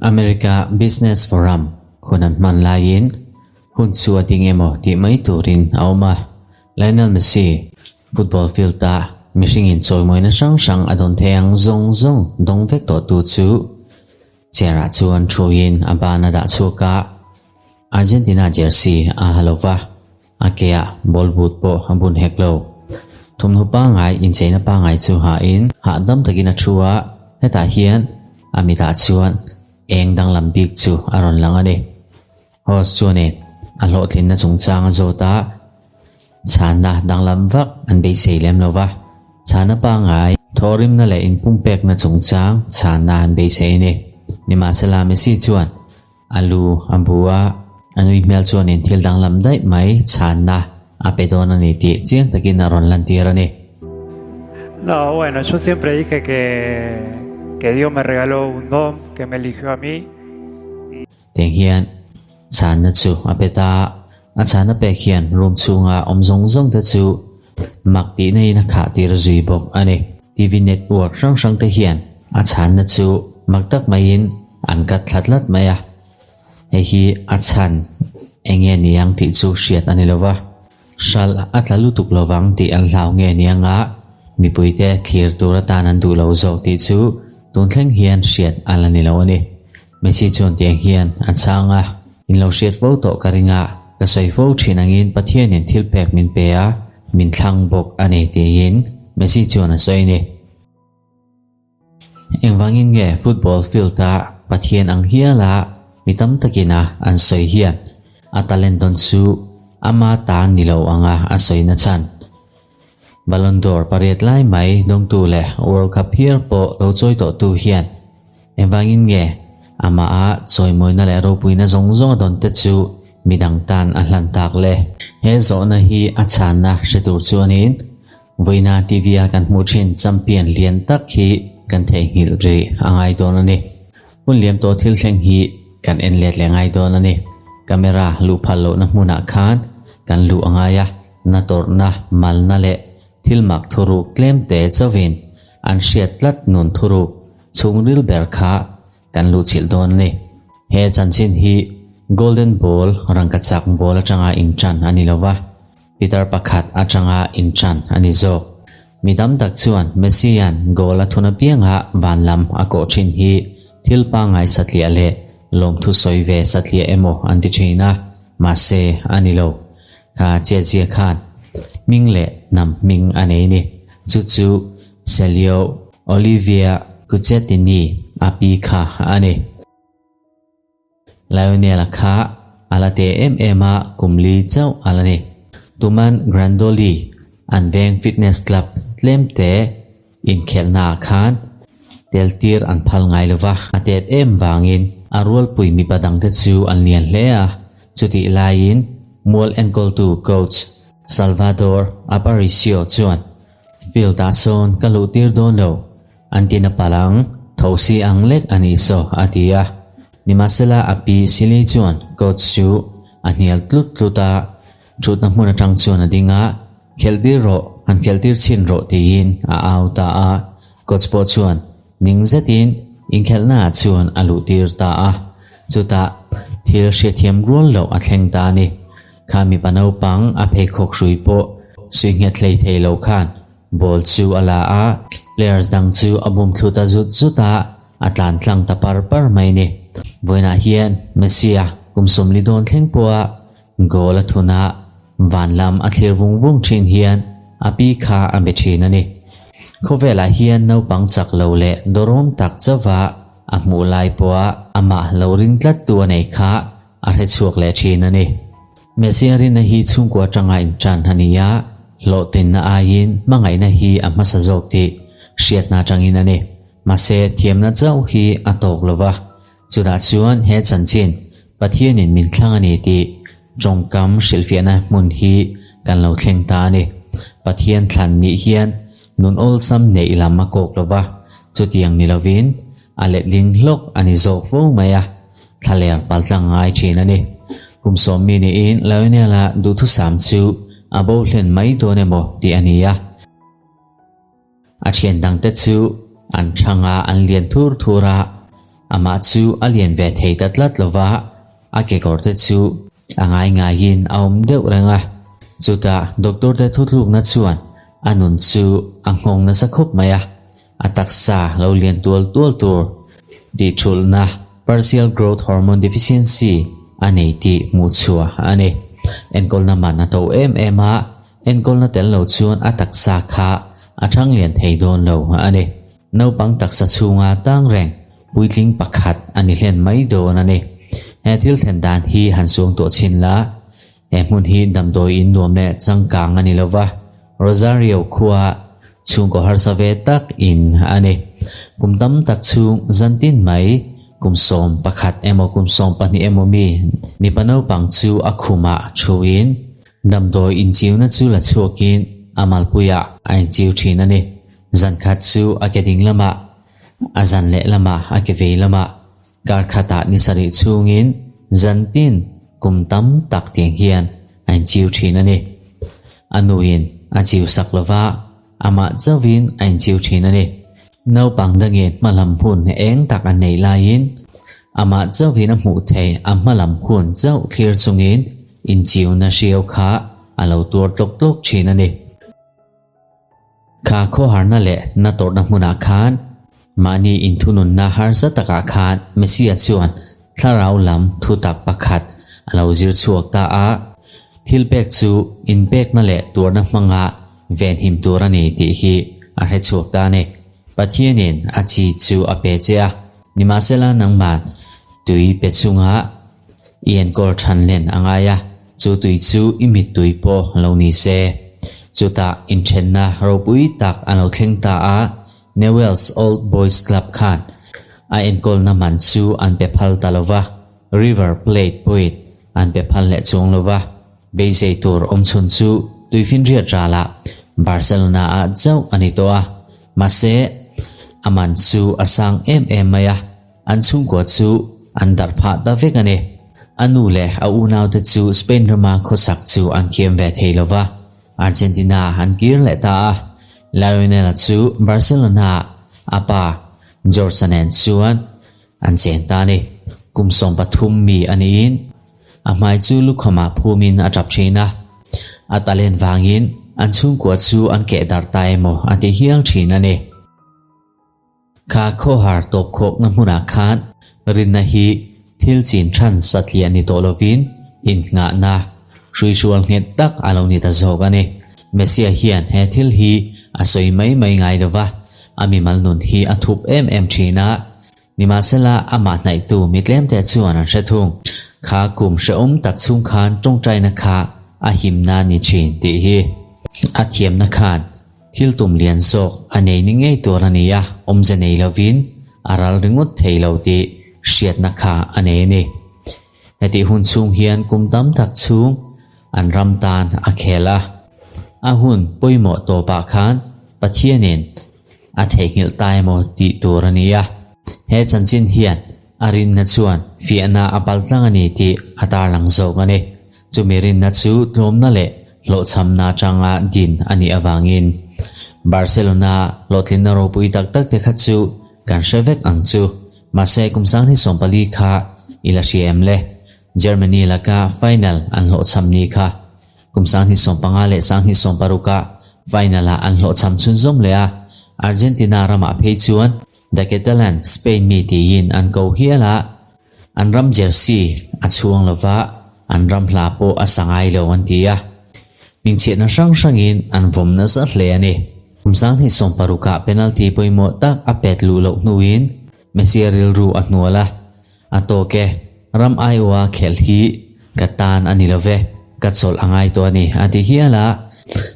America Business Forum hun an hman laiin hun chu a ding emaw tih mai turin a awm a. Lionel Messi football field-a mihringin chawimawina hrang hrang a dawn thei ang zawng zawng dawng vek tawhtu chu chair-ah chuan thuin a ban a dah chhuak a, Argentina jersey a ha lo va. A keah ball boot pawh a bun hek lo. Thawmhnaw pangngai, incheina pangngai chu hahin hahdam takin a thu a, hetah hian a mitah chuan eng danglam bik chu a rawn lang a ni. Host chuanin a hlawhtlinna chungchang a zawt a, chhanna danglam vak an beisei lem lo va, chhanna pangngai, thawhrimna leh inpumpekna chungchang chhanna an beisei a ni. Nimahsela Messi chuan A lu a bu a, a nui hmel chuanin thil danglam daih mai chhanna a pe dawn a ni tih chiang takin a rawn lantir a ni. No, bueno, yo siempre dije que que Dios me regaló un don, que me eligió a mí. Tiang hian chhanna chu a pe ta a, a chhanna pek hian room chhunga awm zawng zawng te chu mak tihna in a khah tir zui bawk a ni. TV network hrang hrang te hian a chhanna chu mak tak maiin an kat thla tlat mai a, hei hi a chhan eng nge ni ang tih chu hriat a ni lo va, hralh a tla lutuk lovang tih an hlau nge ni anga mipuite thlir tur atan an duh lo zawk tih chu tun thleng hian hriat a la ni lo a ni. Messi chuan tiang hian a chhang a, In lo hriat fo tawh ka ring a, ka sawi fo thin angin Pathianin thil pek min pe a, min thlang bawk a ni tiin Messi chuan a sawi a ni. Engvangin nge football field-a Pathian ang hiala mi tam takina an sawi hian a talent dawn chu ama ta ni lo anga a sawi na chhan? Ballon d'Or pariat lai mai dawngtu leh World Cup hial pawh lo chawi tawhtu hian engvangin nge amaha chawimawina leh ropuina zawng zawng a dawn te chu midang tan a hlan tak le? He zawhna hi a chhanna hre tur chuanin Vawiina TV-a kan hmuh thin champion lian tak hi kan theihnghilh rih a ngai dawn a ni. Hun liam tawh thil thleng hi kan en let leh ngai dawn a ni. Camera luh phal lohna hmunah khan kan luh a ngai a, na tawrhna, malna leh thil mak thuruk tlem te chauhin an hriat tlat nun thuruk chhungril ber kha kan luhchilh dawn a ni. He chanchin hi Golden Ball rangkachak ball atanga intan a ni lova, Peter pakhat atanga intan a ni zawk. Mi tam tak chuan Messi-a'n goal a thun apianga van lam a kawh thin hi thil pangngai satliah leh lawmthu sawi ve satliah emaw an ti thin a, mahse a ni lo. Kha chiatzia khan hming leh hnam hming a nei ni. Chu chu Celio Olivia Cucetini a pi kha a ni. Lionel-a kha a la te em em a, kum li chauh a la ni. Tuman Grandoli an veng fitness club tlem te inkhelhnaah khan teltir an phal ngai lo va, a tet em vangin a rualpui mipa dangte chu an lian hle a, chutih laiin mual enkawltu coach Salvador Aparicio chuan field-ah sawn ka luhtir dawn lo, an ti na palh ang, thosi ang lek a nih saw a ti a. Nimahsela a pi Silly chuan coach chu a hnial tlut tlut a, thutna hmun atang chuan a ding a, Khelhtir rawh, han khelhtir chhin rawh tiin a au ta a, coach pawh chuan ning zetin inkhelhnaah chuan a luhtir ta a, chutah thil hriatthiam rual loh a thleng ta a ni. Kha mipa naupang a pheikhawk hrui pawh suih nghet hlei thei lo khan ball chu a la a, players dang chu a bum thlu ta zut zut a, a tlan tlang ta par par mai ni. Vawiinah hian Messi-a kum 40 dawn thleng pawha goal a thun a, Van lam a thlir vung vung thin hian a pi kha a be thin a ni. Khawvelah hian naupang chak lo leh dawrawm tak chauva a hmuh lai pawha amah lo ring tlat tu a nei kha a hre chhuak leh thin a ni. Messia rinna hi chhungkua atanga intan a ni a, hlawhtlinna aiin hmangaihna hi a hmasa zawk tih hriatna atangin a ni. Mahse thiamna chauh hi a tawk lo va, Chutah chuan he chanchin Pathianin min thlang a ni tih tawngkam hrilhfiahna hmun hi kan lo thleng ta a ni. Pathian thlan nih hian nun awlsam neih lam a kawk lo va, chutiang ni lovin a letling hlawk a ni zawk fo mai a, thlaler paltlang ngai thin a ni. Kum sawmmi niin Lionel-a duhthusam chu a bo hlen mai dawn emaw tih a ni a. A thian dangte chu An thang a, an lian thur thur a, amah chu a lian ve thei ta tlat lo va, a kekawr te chu a ngai ngaiin a awm deuh reng a. Chutah doctor te thutlukna chuan a nun chu a nghawng nasa khawp mai a, a taksa lo lian tual tual tur tih thulhna partial growth hormone deficiency a nei tih hmuh chhuah a ni. Enkawlna man a to em em a, Enkawlna tel lo chuan a taksa kha a thang lian thei dawn lo a ni. Naupang taksa chhunga tang reng puitling pakhat a ni hlen mai dawn a ni. He thil thlen dan hi han suang tawh chhin la, he hmun hi damdawi in nuam leh changkang a ni lo va, Rosario khua chhungkaw harsa ve tak in a ni. Kum tam tak chhung zantin mai kum 11 emaw kum 12 emaw mi mipa naupang chu a khumah thuin Damdawi inchiuna chu la chhuakin a malpuiah a inchiu thin a ni. Zan khat chu a ke ding lamah, a zan leh lamah a ke vei lamah, kar khatah ni sarih chhungin zan tin kum tam tak tiang hian a inchiu thin a ni. A nuin a chiu sak lova, amah chauhin a inchiu thin a ni. Naupang dangin hmalam hun eng tak a neih laiin amah chauhin a hmuh theih a hmalam hun chauh thlir chungin inchiuna hriau kha a lo tuar tlawk tlawk thin a ni. Kha khawharna leh na tawrhna hmunah khan mahni inthununna harsa takah khan Messia chuan thlarau lam thutak pakhat a lo zir chhuak ta a, thilpek chu inpekna leh tuarna hmanga venhim tur a ni tih hi a hre chhuak ta a ni. Pathianin a chi chu a pe che a, nimahsela nangman tui pe chunga i enkawl than len a ngai a, chu tui chu i mittui pawh lo ni se. Chutah inthenna ropui tak a lo thleng ta a, Newell's Old Boys Club khan a enkawlna man chu an pe phal ta lo va, River Plate pawhin an pe phal leh chuang lo va. Beisei tur awm chhun chu tuifinriat ralah Barcelona-ah chauh a ni tawh a, mahse a man chu a sang em em mai a, an chhungkua chu an darh phah ta vek a ni. A nu leh a unaute chu Spain rama khawsak chu an thiam ve thei lo va, Argentina an kir leh ta a, Lionel-a chu Barcelona-ah a pa George-a nen chuan an cheng ta a ni. Kum 13 mi a niin a hmai chu lukhamah phumin a tap thin a, a talent vangin an chhungkua chu an keh darh ta emaw a ti hial thin a ni. Kha khawhar tawpkhawkna hmunah khan rinna hi thil chin than satliah ni tawh lovin innghahna hruihrual nghet tak a lo ni ta zawk a ni. Messia hian he thil hi a sawi mai mai ngai lo va, a mimal nun hi a thup em em thin a, nimahsela amah hnaihtu mi tlemte chuan an hre thung. Kha kum hrehawm tak chhung khan tawngtaina kha a himna ni thin tih hi a thiamna khan Thil tum lian zawk a nei ni ngei tur a ni a, awmze nei lovin a ral ringawt thei lo tih hriatna kha a nei a ni. Hetih hun chhung hian kum tam tak chhung an ram tan a khel a. A hun pawimawh tawpah khan Pathianin a theihnghilh ta emaw tih tur a ni a. He chanchin hian a rinna chuan fiahna a paltlang a ni tih a tarlang zawk a ni. Chumi rinna chu tlawmna leh hlawhchhamna atanga din a nih avangin Barcelona hlawhtlinna ropui tak tak te kha chu kan hre vek ang chu. Mahse kum 2014 kha i la hria em le? Germany laka final an hlawhchham ni kha. Kum 2015 leh 2016 ah final ah an hlawhchham chhunzawm leh a, Argentina ramah phei chuan The Catalan Spain mi tiin an ko hial a. An ram jersey a chhuang lo va, an ram hla pawh a sa ngai lo an ti a. Hmingchhiatna hrang hrangin an vawm nasa hle a ni. Kum 2016 ah penalty pawimawh tak a pet luh loh hnuin Messi a rilru a hnual a, A tawk e, ram aiawha khelh hi ka tan a ni lo ve, ka chawlh a ngai tawh a ni, a ti hial a.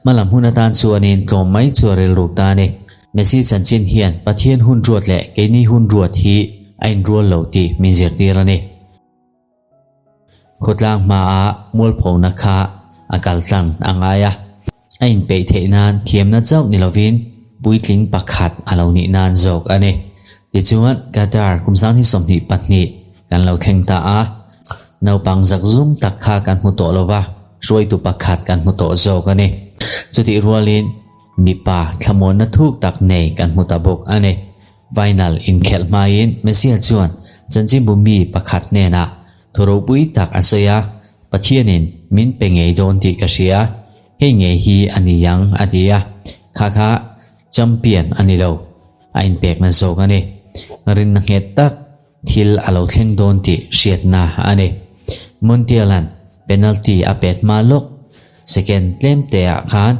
Hmalam hun atan chuanin tlawm mai chu a rilru ta a ni. Messi chanchin hian Pathian hun ruat leh keini hun ruat hi a inrual lo tih min zirtir a ni. Khawtlang hmaah mualphona kha a kal tlang a ngai a, a inpeih theih nan thiamna chauh ni lovin puitling pakhat a lo nih nan zawk a ni. Tichuan, Qatar kum 2022 kan lo thleng ta a, naupang zakzum tak kha kan hmu tawh lo va, hruaitu pakhat kan hmu tawh zawk a ni. Chutih rualin, Mipa thlamuanna thuk tak nei kan hmu ta bawk a ni. Final inkhelh hmain Messi-a chuan chanchinbu mi pakhat hnenah thu ropui tak a sawi a, Pathianin min pe ngei dawn tih ka hria, hei ngei hi a ni ang a ti a, kha kha champion a ni lo, a inpekna zawk a ni. Rinna nghet tak thil a lo thleng dawn tih hriatna a ni. Montiel-a'n penalty a pet hma lawk second tlem teah khan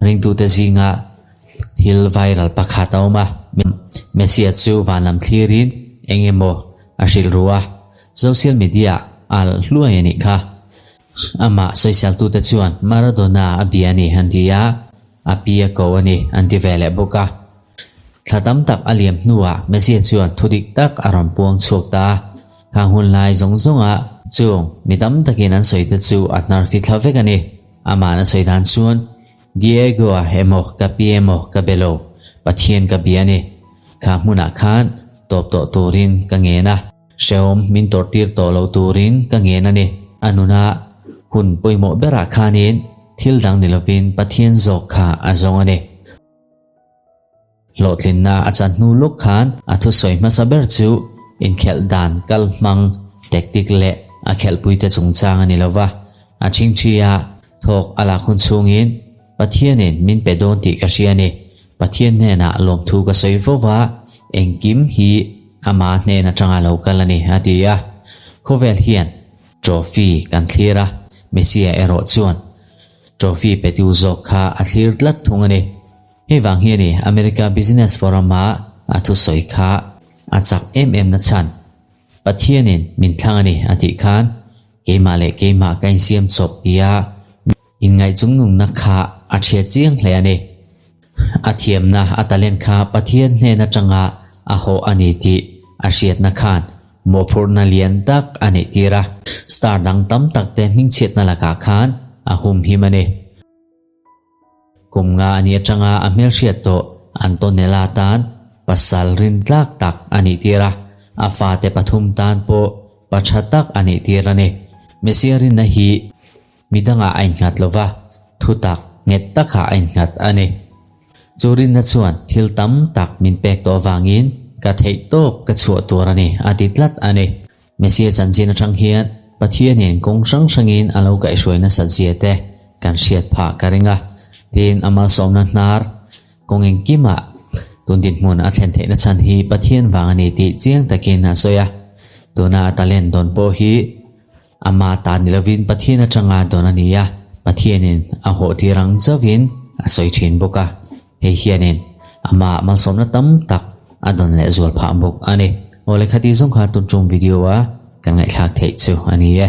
ringtute zinga thil viral pakhat a awm a, Messi-a chu van lam thlirin eng emaw a hrilh ru a, social media-ah a hluai a nih kha. Amah sawiseltute chuan Maradona a bia a ni an ti a, a pi a ko a ni an ti ve leh bawk a. Thla tam tak a liam hnuah Messi chuan thu dik tak a rawn puang chhuak ta a, khang hun lai zawng zawnga chung mi tam takin an sawi te chu a hnar fi thla vek a ni. Amah na sawi dan chuan, Diego-a emaw ka pi emaw ka be lo, Pathian ka bia a ni. Kha hmunah khan tawp tawh turin ka ngen a, hrehawm min tawrhtir tawh lo turin ka ngen a ni. A nuna hun pawimawh berah khanin thil dang ni lovin Pathian zawk kha a zawng a ni. Hlawhtlinna a chan hnu lawk khan a thusawi hmasa ber chu inkhelh dan kal hmang, tactic leh a khelhpuite chungchang a ni lo va. A ṭhingṭhi a, thawk a lak hun chhungin Pathianin min pe dawn tih ka hria a ni. Pathian hnenah lawmthu ka sawi fo va, engkim hi ama hnen aṭanga lo kal a ni, a ti a. Khawvel hian trophy kan thlir a, Messi-a erawh chuan trophy petu zawk kha a thlir tlat thung a ni. Hei vang hian i America Business Forum ah a thusawi kha a chak em em na chhan. Pathianin min thlang a ni a tih khan keimah leh keimah ka insiam chawp tia inngaih chungnungna kha a thiat chiang hle a ni. A thiamna a talent kha Pathian hnen atanga a hawh a ni tih a hriatna khan mawhphurhna lian tak a neih tir a, star dang tam tak te hmingchhiatna lakah khan a humhim a ni. Kum nga a nih atanga a hmelhriat tawh Antonella tan pasal rin tlak tak a nih tir a, a fate pathum tan pawh pa tha tak a nih tir a ni. Messia rinna hi midangah a innghat lo va, thutak nghet takah a innghat a ni. Chu rinna chuan thil tam tak min pek tawh avangin ka theih tawk ka chhuah tur a ni a ti tlat a ni. Messia chanchin atang hian Pathianin kawng hrang hrangin a lo kaihhruai nasat zia te kan hriat phah ka ring a, tin a malsawmna hnar kawng engkimah tun dinhmun a thlen theihna chhan hi Pathian vang a ni tih chiang takin a sawi a. Tuna a talent dawn pawh hi ama ta ni lovin Pathian atanga dawn a ni a, Pathianin a hawhtir ang chauhin a sawi thin bawk a. Hei hianin amah malsawmna tam tak a dawn leh zual phah bawk a ni. Aw lehkha tih zawng kha tun tum video a kan ngaihthlak theih chu a ni e.